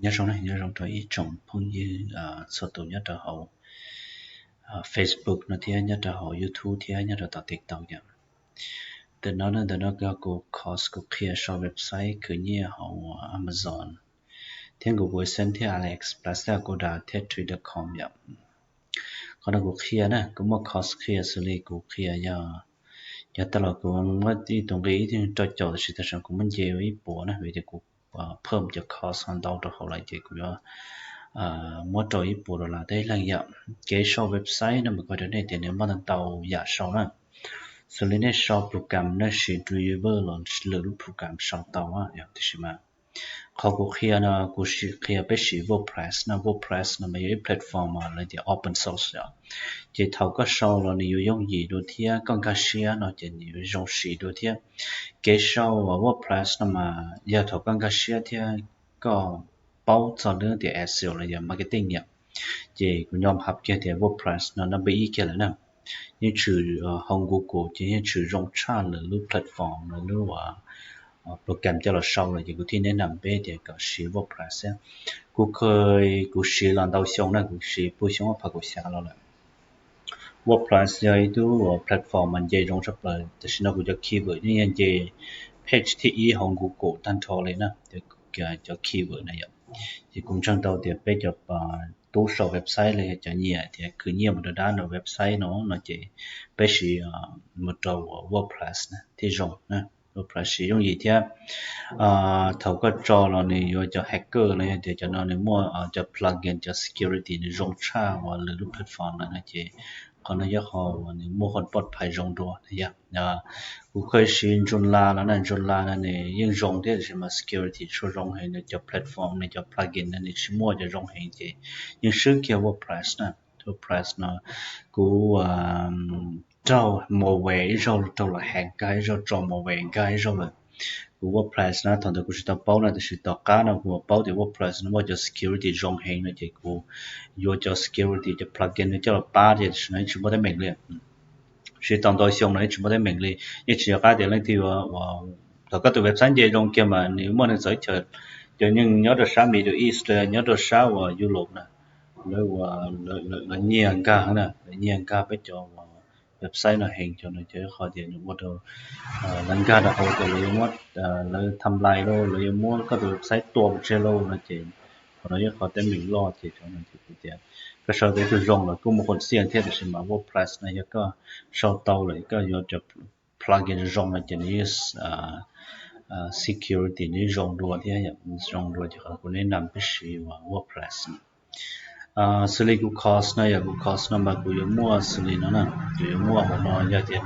Nyob zoo, nyob zoo rau ib tsoom phooj ywg txhua tus nyob rau hauv Facebook no thiab nyob rau hauv YouTube thiab nyob rau tom TikTok yom. Ntawm no, ntawm no yog kuv course kuv qhia sau website khwv nyiaj hauv Amazon thiab Google AdSense thiab AliExpress thiab Agoda thiab Trade dot com yom. Qhov no kuv qhia na, kuv muaj course qhia xws li kuv qhia yog, yog tag los kuv muab ib tug nqi ib rau caum, tab sis tam sim no kuv muab nce ua ib puas na, vim tias kuv phawm cov course ho ntau rau hauv lawm ces kuv yuav muab rau ib puas dollar tib leeg yom. Kev sau website no mas kuv hais rau nej tias nws muaj ntau ntau yam sau na. Xws li nej sau program, nej siv Dreamweaver los lwm lub program sau tau, tiam sis mas qhov kuv qhia no kuv qhia peb siv WordPress na. WordPress no mas yog ib platform lawv tias open source yom. Ces thaum koj sau los nws yuav yooj yim dua thiab koj nkag siab no ces nws yuav zoo siv dua thiab. Kev sau WordPress no mas yog thaum koj nkag siab thiab koj paub txog lub tias S E O los yog marketing yom. Ces kuv nyom hab kiag tias WordPress no number ib kiag lawm na. Yeej tshwm hauv Google ces yeej tshwm zoo tshaj lwm lub platform, lwm lub program coj los sau lawm ces kuv thiaj neb nam peb tias kom siv WordPress xwb. Kuv kheev, kuv siv los ntau xyoo na, kuv siv puag xyoo ob phav kaum xya los lawm. WordPress yog ib lub platform mas nce zoo tshaj plaws, tam sim no kuv cov keyword yeej yog nce page thib ib hauv Google tag nrho li na, cov keyword na yom. Ces kuv ntseeg tau tias peb cov tub sau website los yog cov nyiam tias khwv nyiaj mus rau dab nram website no no ces peb siv mus rau WordPress thiaj zoo na. WordPress siv yooj yim thiab thaum koj tso los nws yuav cov hacker los yog tias cov no nws muaj cov plugin cov security nws zoo tshaj uas lwm lub platform lawm no ces qhov no yog qhov uas nws muaj qhov pov phais zoo dua yom. Kuv kheev siv Joomla los na, Joomla no nws yeej zoo thiab tab sis mas security tsis zoo heev, nws cov platform nws cov plugin no nws tsis muaj cov zoo heev ces yeej swb kiag WordPress na. WordPress no kuv raug malware ib zaug, raug los hack nkag ib zaug, tso malware nkag ib zaug lawm. Kuv WordPress na thaum ntawd kuv tsis tau paub na, tab sis tom qab no kuv paub tias WordPress no muaj cov security zoo heev no ces kuv yuav cov security cov plugin no coj los pab ces tam sim no yeej tsis muaj teeb meem li. Siv tau ntau xyoo no yeej tsis muaj teeb meem li. Yeej tsis nco qab tias leej twg yuav, thaum koj tus website nce zoo kiag mas nws muaj neeg txawv chaw, cov neeg nyob rau sab Middle East, nyob rau sab uas Europe na, lawv nyiag nkag na, lawv nyiag nkag peb cov website no heev, cov no ces qhov tias nws ua rau lawv nkag rau hauv tias lawv yuav muab, lawv tham lais lauj, lawv yuav muab koj tus website tua pov tseg lauj no ces qhov no yog qhov teeb meem loj ces cov no ces kuv tias koj sau tus zoo los kuj muaj qhov xiaj thiab, tab sis mas WordPress no yog koj sau tau lawm koj yuav cov plugin zoo no ces nws security nws zoo dua thiab, zoo dua ces qhov kuv neb nam peb siv WordPress. Xws li kuv course no yog kuv course no mas kuv yuav muaj xws li no na, kuv yuav muaj hauv no yog tias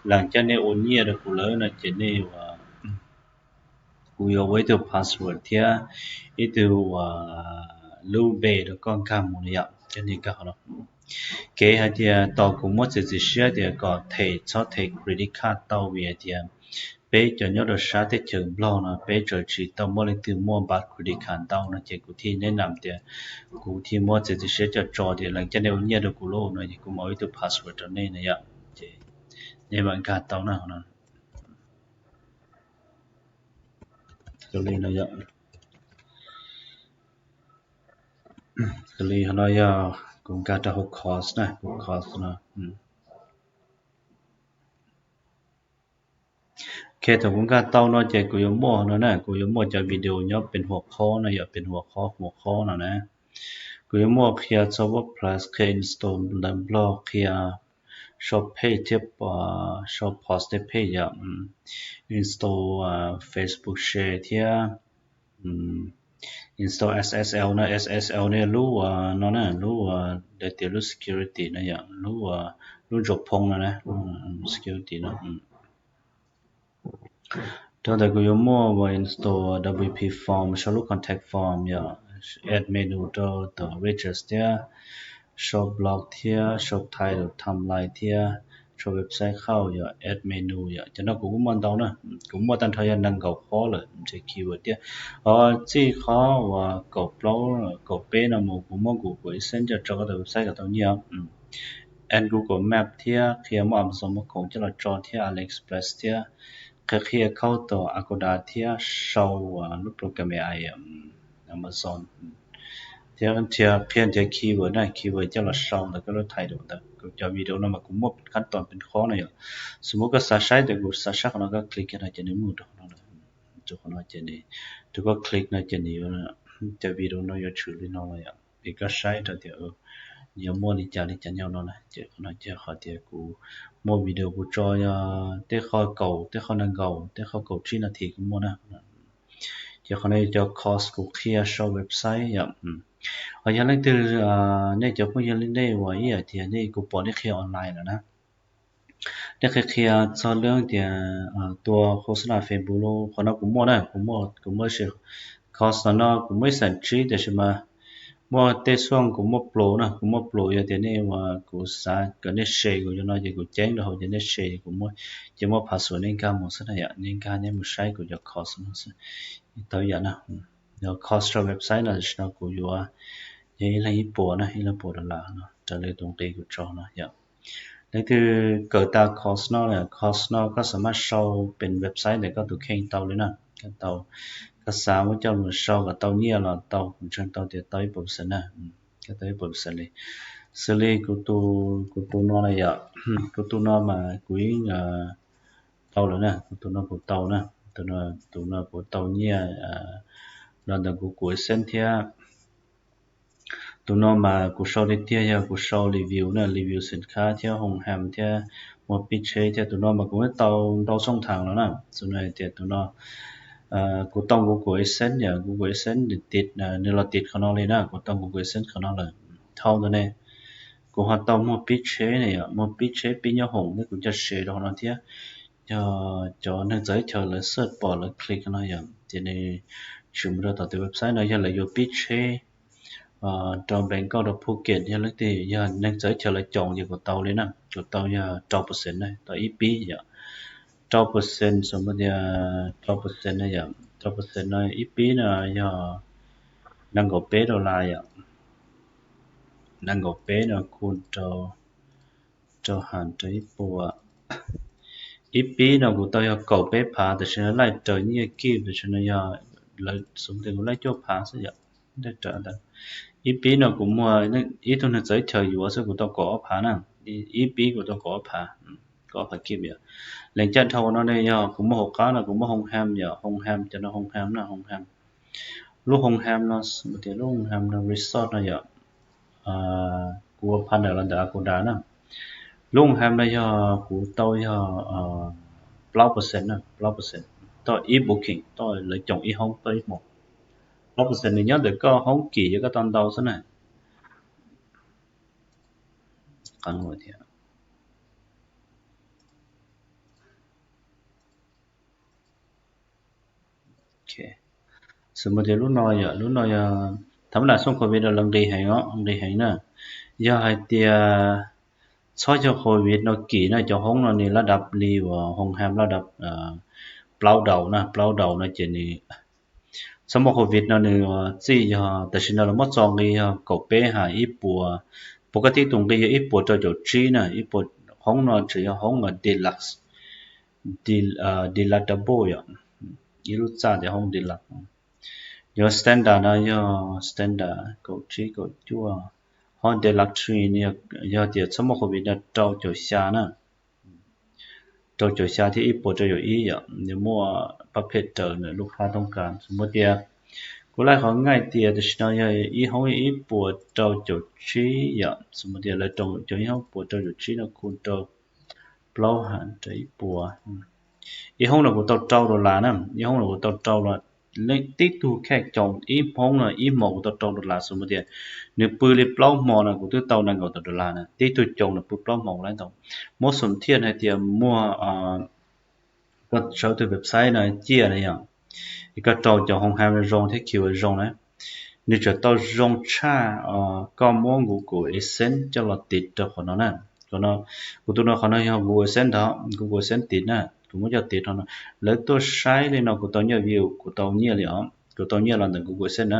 leej twg nej ua nyiaj rau kuv lawm no ces nej, kuv yuav ua ib tug password thiab ib tug lub npe rau koj nkag mus no yom, cov nej nkag hauv no. Kev hais tias tos kuv muab txiav txim siab tias kom them txhob them credit card tau vim hais tias peb cov nyob rau sab teb chaws Nplog no peb tseem tsis tau muaj leej twg muaj npab credit card ntau no ces kuv thiaj neb nam tias kuv thiaj muab txiav txim siab coj tso tias leej twg nej ua nyiaj rau kuv lawm no ces kuv mam ua ib tug password rau nej no yom, ces nej mam nkag tau na no. Xws li no yog, xws li no yog kuv nkag rau hauv course na, kuv course no. Ok, thaum kuv nkag tau no ces kuv yuav muaj no na, kuv yuav muaj cov video nyob pem huam qhob no, yog pem huam qhob, huam qhob no na. Kuv yuav muaj qhia txog WordPress, qhia install ntawv Nplog, qhia sau page thiab sau post thiab page yom, install Facebook share thiab install S S L na, S S L ne lub no na, lub tias lub security no yom, lub, lub ntsuas phoo no na, security no. Rau ntawd kuv yuav muaj ua install W P form, sau lub contact form yom, add menu rau tom widgets thiab, sau blog thiab, sau title, timeline thiab, sau website hauv yom, add menu yom, cov no kuv kuj muaj ntau na, kuv muaj tag nrho yog nees nkaum qhob lawm, ntshe keyword thiab. Ho txij qhob uas kaum plaub, kaum peb no mus kuv muab Google AdSense coj tso koj tus website kom tau nyiaj. Add Google Map thiab, qhia muab Amazon muab khoom coj los tso thiab, AliExpress thiab, qhia qhia khaub tom Agoda thiab, sau lub program A I yom. Amazon, thiab qhia nrhiav keyword na, keyword coj los sau ntawm koj lub title ntawd. Kuv cov video no mas kuv muaj qab toom pes qhob no yom. Xws li koj xav saib tias kuv xav saib qhov no, koj click no ces nws mus rau qhov no lawm. Rau qhov no ces nws, rau koj click no ces nws yuav, cov video no yuav tshwm li no lawm yom. Es koj saib rau tias yuav muaj li cas li cas nyob no na. Ces qhov no ces qhov tias kuv muaj video kuv tso yog tej qho kaum, tej qho nees nkaum, tej qho kaum tsib nas this kuv muaj na. Ces qhov no yog cov course kuv qhia sau website yom. Ho yog leej twg, nej cov phooj ywg li nej uas ib yam tias nej, kuv pom nej qhia online lawm na, nej qhia qhia txog lub tias tua khos na, Facebook los qhov no kuv muaj na, kuv muaj, kuv muaj course no, kuv muaj ib xeem tsib tiam sis mas muaj tej xyoo kuv muaj pluas na, kuv muaj pluas. Yog tias nej uas kuv xav kom nej share kuv cov no ces kuv ceeb rau hauv ces nej share, kuv muab, ces muab password nej nkag mus xwb na yom, nej nkag nej mus saib kuv cov course no xwb. Tau yam na, yog course rau website no tam sim no kuv yuav yog ib leeg ib puas na, ib leeg puas dollar no raws li tus nqi kuv tso no yom. Leej twg kawm tau course no, course no koj xam maj sau pem website ntawm koj tus kheej tau li na. Koj tau, koj xav muab coj mus sau kom tau nyiaj los tau, kuv ntseeg tau tias tau ib puas percent na. Koj tau ib puas percent li. Xws li kuv tus, kuv tus no na yom, kuv tus no mas kuv yeej tau lawm na, kuv tus no kuv tau na, tus no, tus no kuv tau nyiaj los ntawm kuv, kuv AdSense thiab. Tus no mas kuv sau tiag tiag yog kuv sau review na, review xim khab thiab hoo ham thiab muaj pib tsheb thiab. Tus no mas kuv tau ntau xyoo thaum los na. Xws li hais tias tus no kuv tau kuv, kuv AdSense yom, kuv, kuv AdSense nws tim, nws los tim qhov no li na, kuv tau kuv, kuv AdSense qhov no lawm. Dhau ntawd ne, kuv ho tau muaj pib tsheb ne yom, muaj pib tsheb pib nyob hoom thiab, kuv coj share rau qhov no thiab. Yog cov neeg txawv teb chaws lawv search pom lawv click no yom, ces nws tshwm mus rau tom tus website no yog lawv yuav pib tsheb rau Bangkok rau Phuket, yog leej twg yog neeg txawv teb chaws lawv coom ces kuv tau li na, kuv tau yog rau percent na, tau ib pib yom. Rau percent, xws li tias rau percent no yom, rau percent no ib pib no yog nees nkaum peb dollar yom. Nees nkaum peb no kuj rau, rau ham rau ib puas. Ib pib no kuv tau yog kaum peb phav, tam sim no laij raws nyiaj kib tam sim no yog lawv, xws li tias kuv laij cuaj phav xwb yom. Ib pib no kuv muaj ib tug neeg txawv teb chaws yuav xwb kuv tau kaum ob phav na, ib pib kuv tau kaum ob phav, kaum ob phav kib yom. Lees caj dhau no ne yog kuv muaj hauv qab no kuv muaj hoo ham yom, hoo ham, cov no hoo ham na, hoo ham. Lub hoo ham no, xws li tias lub hoo ham no, resort no yom, kuv ua partner los ntawm Agoda na. Lub hoo ham no yog kuv tau yog plaub percent na, plaub percent, tau ib booking, tau lawv coom ib hoob tau ib hmos. Plaub percent nws nyob ntawm koj hoob kim yog koj tau ntau xwb na. Xws li tias lub no yom, lub no yog thaum ntawd xyoo covid no lawv nqis heev os, nqis heev na. Yog hais tias txhob yog covid no kim na, cov hoob no nws lab dab li uas hoo ham lab dab plaub daus na, plaub daus no ces nws txhob muaj covid no nws txij yog tam sim no lawv muab txo nqi yog kaum peb ha ib puas, puas koj tib tug nqi yog ib puas rau caum tsib na, ib puas, hoob no tseem yog hoob deluxe, deluxe double yom, ib lub txaj tias hoob deluxe. Yog standard no yog standard kaum tsib kaum cuaj, ho deluxe twin yog tias txhob muaj covid no rau caum xya na, rau caum xya thiab ib puas rau caum ib yom, nws muaj pab phem raws nws lub khab tooj kas. Xws li tias kuv laij qhov nqaij tias tam sim no yog ib hoob ib puas rau caum tsib yom, xws li tias lawv rau caum ib hoob puas rau caum tsib no kuj rau plaub ha rau ib puas. Ib hoob no kuv tau rau dollar na, ib hoob no kuv tau rau los, tib tug khej coom ib hoob no ib hmos kuv tau rau dollar. Xws li tias nws pw li plaub hmos no kuv twb tau nees nkaum tawm dollar na, tib tug coom no pw plaub hmos kuv laib tau. Muab xum thiaj hais tias muaj koj sawv tug website no ciaj na yom, es koj rau cov hoo ham zoo thiab keyword zoo na, nws tseem tau zoo tshaj koj muab Google AdSense coj los tiv rau qhov no na. Qhov no, kuv tus no qhov no yog Google AdSense ntag, Google AdSense tiv na, kuv muab coj tiv rau no. Lawv tuaj saib li no kuv tau nyiaj view, kuv tau nyiaj li os, kuv tau nyiaj los ntawm Google AdSense na.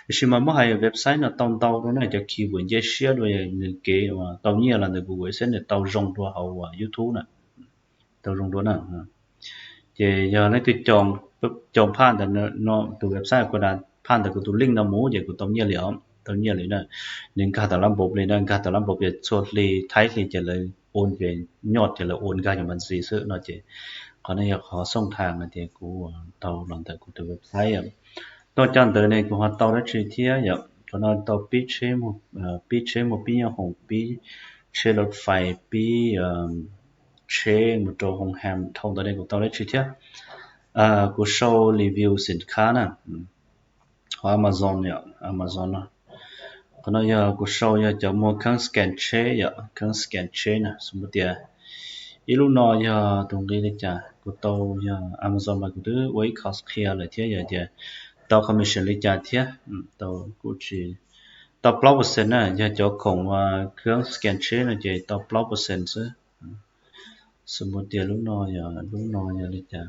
Tiam sis mas muab hais website no tau ntau dua na, cov keyword nce siab dua nws kev tau nyiaj los ntawm Google AdSense nws tau zoo dua hauv YouTube na, tau zoo dua na. Ces yog leej twg coom phaj ntawm no tus website Agoda phaj ntawm kuv tus link no mus ces kuv tau nyiaj li os, tau nyiaj li na. Nws nkag tawm lab npauv li na, nkag tawm lab npauv ces txhua hli thaib hli ces lawv ua ces nyoj ces lawv ua nkag yus npav ntxiv xwb no ces qhov no yog qhov xooj thav hais tias kuv tau los ntawm kuv tus website yom. Tuaj coj ntawd ne kuv ho tau dab tsi thiab yom, qhov no tau pib tsheb, pib tsheb muaj pib nyoob hoom, pib tsheb lawv fais, pib tsheb mus rau hoo ham, dhau ntawd ne kuv tau dab tsi thiab. Kuv sau review xim khab na, qhov Amazon yom, Amazon no. Qhov no yog kuv sau yog cov muag kheeb scan tsheb yom, kheeb scan tsheb na, xws li tias ib lub no yog tus nqi li cas, kuv tau yog Amazon mas kuv twb ua ib course qhia lawm thiab yog tias tau commission li cas thiab, tau kuj tsis, tau plaub percent na, yog cov khoom kheeb scan tsheb no ces tau plaub percent xwb. Xws li tias lub no yog, lub no yog li cas,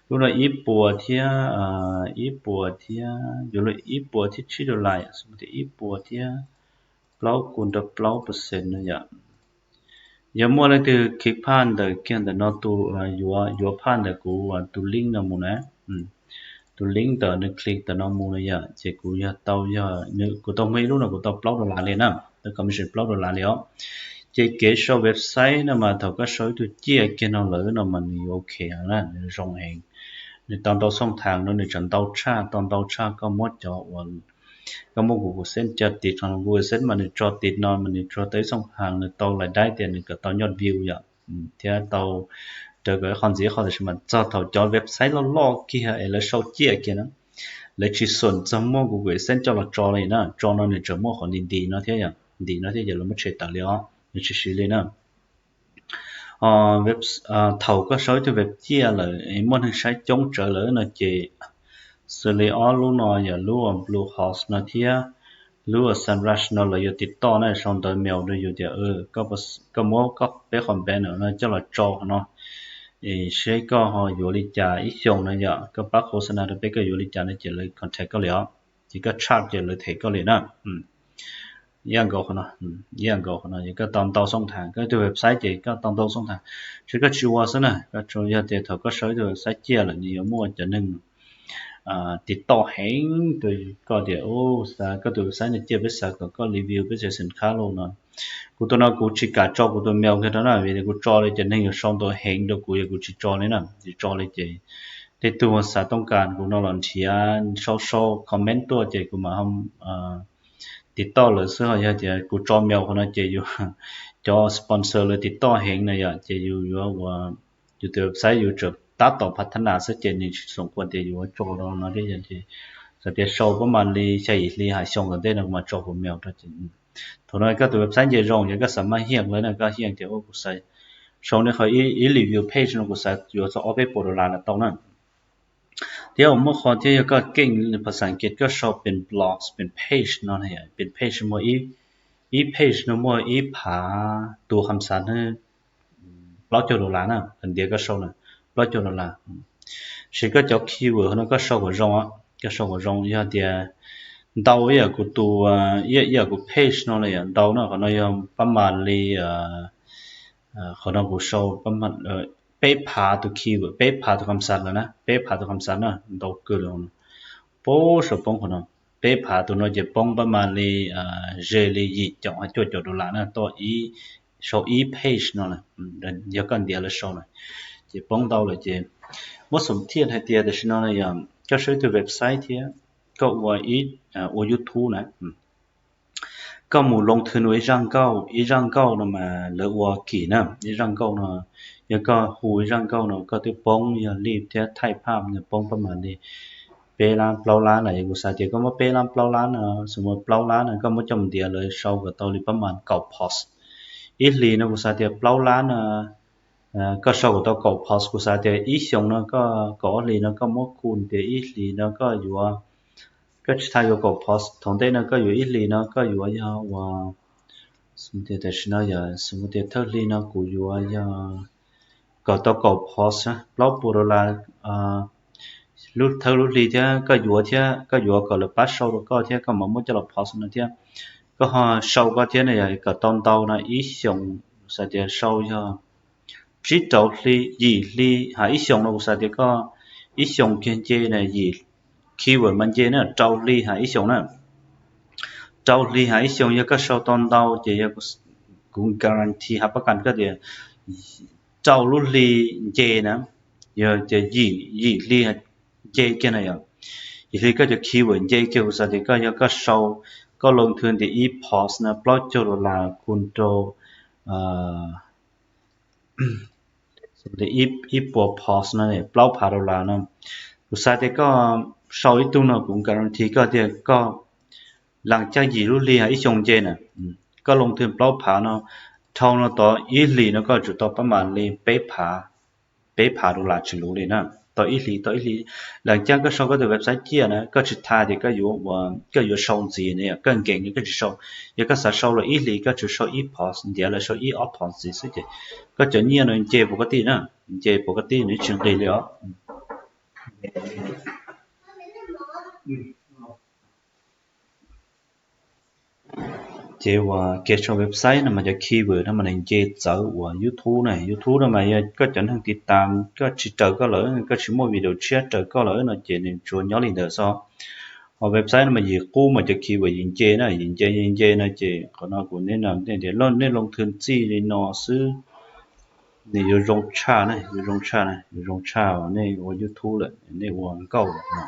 lub no ib puas thiab, ib puas thiab, yuav luag ib puas thiab tsib dollar, xws li tias ib puas thiab plaub kuj rau plaub percent no yom. Yog muaj leej twg khij phaj ntawm kiag ntawm no tus, yuav, yuav phaj ntawm kuv tus link no mus na, tus link ntawm nws click ntawm no mus na yom, ces kuv yog tau, yog kuv tau muag ib lub no kuv tau plaub dollar li na, tau commission plaub dollar li os. Ces kev sau website no mas thaum koj sau ib tug ciaj kiag no lawm no mas nws yuav ok na, nws zoo heev. Nws tau ntau xooj thav no, nws tseem ntau tshaj, tau ntau tshaj koj muab cov uas koj muab Google AdSense coj tiv, Google AdSense mas nws tso tiv no mas nws tso tau ib xooj thav, nws tau lais daib tias nws kawm tau nyoj view yom, thiab tau raws kom ib qho ntxiv ib qho, tab sis mas txog thaum cov website loj loj kiag es lawv sau ciaj kiag na, lawv tsis xom txog muab Google AdSense coj los tso li na, tso no nws tseem muaj qhov nti nti no thiab yom, nti no thiab ces lawv muab tshem tawm li os, nws tsis siv li na. Thaum koj sau ib tug web ciaj lawm muaj neeg saib coob tsawv lawm no ces xws li ob lub no yog lub Bluehost no thiab lub Semrush no lawv yuav tiv toj na, sau ntawv mail rau yus tias koj muab koj peb qhov banner no coj los tso qhov no es seb koj ho yuav li cas ib xyoos no yom, koj pab khos xa na rau peb koj yuav li cas no ces lawv contact koj li os, ces koj charge ces lawv them koj li na. Ib yam nkaus qhov no, ib yam nkaus qhov no, yog koj tau ntau xooj thav, koj ib tug website ces koj tau ntau xooj thav, tsis koj tsis ua xwb na, koj tsuas yog tias thaum koj sau ib tug website ciaj lawm nws yuav muaj cov neeg tiv toj heev rau koj tias, u, xav koj tus website no ciaj, peb xav kom koj review peb tsev xim khab lauj no. Kuv tus no kuv tsis kam tso kuv tus mail kiag rau na, vim tias kuv tso li ces neeg yuav sau ntau heev rau kuv, yog kuv tsis tso li na, tsis tso li ces tej tug xav tooj kas kuv no los nrhiav sau sau comment tuaj ces kuv mam tiv toj lawv xwb. Ho yog tias kuv tso mail qhov no ces yus cov sponsor lawv tiv toj heev na yom, ces yus yuav ua, yus tus website yus tseem tab tom phav thab nas xwb ces nws tsis xoom kuas tias yus yuav tso rau no thiab yom, ces xav tias sau pab mas li xya yim hli ha xyoo tom ntej no kuv mam tso kuv mail rau ces thaum no koj tus website nce zoo, yog koj xav maj hiaj lawm na, koj hiaj tias kuv xav sau nej qhov ib review page no kuv xav yuav txog ob peb puas dollar los tau na. Thiab muaj qhov thiab yog koj keej phas xas Askiv koj sau pem blogs, pem page no, pem page muaj ib page no muaj ib phav tus kham xav na, plaub caug dollar na, ntiav koj sau na, plaub caug dollar. Sis koj cov keyword no koj sau kom zoo, koj sau kom zoo, yog tias ntau ib yam kuv tus, ib yam kuv page no na yom, ntau na, qhov no yog pab mas li, qhov no kuv sau peb phav tus keyword, peb phav tus kham xav lawm na, peb phav tus kham xav na, ntau kawg li. Poob saum poob qhov no, peb phav tus no ces poob pab mas li ze li yim caum ha cuaj caum dollar na, tau sau ib page no, yog koj ntiav lawv sau na, ces poob ntau lawm ces muab xum thiaj hais tias tam sim no yog koj sau ib tug website thiab koj ua, ua YouTube na, koj mus loo thwv nua ib zaj nkauj, ib zaj nkauj no mas lawv ua kim na, ib zaj nkauj no yog koj hu ib zaj nkauj no koj twb poob, yog lij thiab thaij phaj no poob pab mas li peb lab plaub lab na, yog kuv xav tias koj muab peb lab plaub lab no, xws li plaub lab no koj muab coj mus ntiav lawv sau kom tau li pab mas kaum post. Ib hlis no kuv xav tias plaub lab no koj sau kom tau kaum post, kuv xav tias ib xyoos no koj, kaum ob hlis no koj muab khu tias ib hlis no koj yuav, koj tsis tas yuav kaum post, thaum ntej no koj yuav ib hlis no koj yuav yog ua, tam sim no yog xws li tias thawj hli no kuv yuav yog kom tau kaum post, plaub puas dollar thawj lub hli thiab koj yuav, thiab koj yuav kom lawv pab sau rau koj thiab koj mam muab coj los post no thiab koj ho sau koj thiab no yog kom tau ntau no ib xyoos, xav tias sau yog tsib rau hli, yim hli ha ib xyoos no kuv xav tias koj ib xyoos kiag nce na yim, Keyword mas nce na, rau hli hais ib xyoos na. Rau hli hais ib xyoos yog koj sau tau ntau ces yog kuv guarantee hab pab kas koj tias rau lub hli nce na, yog ces yim, yim hli nce kiag na yom. Yim hli koj cov keyword nce kiag, kuv xav tias koj yog koj sau, koj loo thwm tias ib post na plaub caug dollar, kuv rau ib puas post no plaub phav dollar no, kuv xav tias koj sau ib tug no kuv guarantee koj tias koj lees caj yim lub hli hais ib xyoos nce na, koj loo thwm plaub phav no, dhau no tod ib hlis no koj tsum tau pab mam li peb phav, peb phav dollar tsis luv li na. Tau ib hlis, tau ib hlis, lees caj koj sau koj tus website ciaj na, koj tsis tha tias koj yuav, koj yuav sau ntxiv ne, koj nkees koj tsis sau. Yog koj xav sau los ib hlis koj tsum sau ib post ntiav los sau ib ob post ntxiv xwb ces koj cov nyiaj no nce puas koj tij na, nce puas koj tij nws tsis nqis li os. Ces uas kev sau website no mas cov keyword no mas nws nce txawv uas YouTube na. YouTube no mas yog koj cov neeg tiv tam koj tsis raws koj lawm, koj tsis muaj video tshiab raws koj lawm no ces nws tsuas nyob li ntawd xwb. Ho website no mas yim qub mas cov keyword yim nce na, yim nce yim nce no ces qhov no kuv nej no nej tias nej loo thwm txij li no xwb, nws yuav zoo tshaj na, yuav zoo tshaj na, yuav zoo tshaj uas nej ua YouTube lawm, nej ua nkauj lawm no.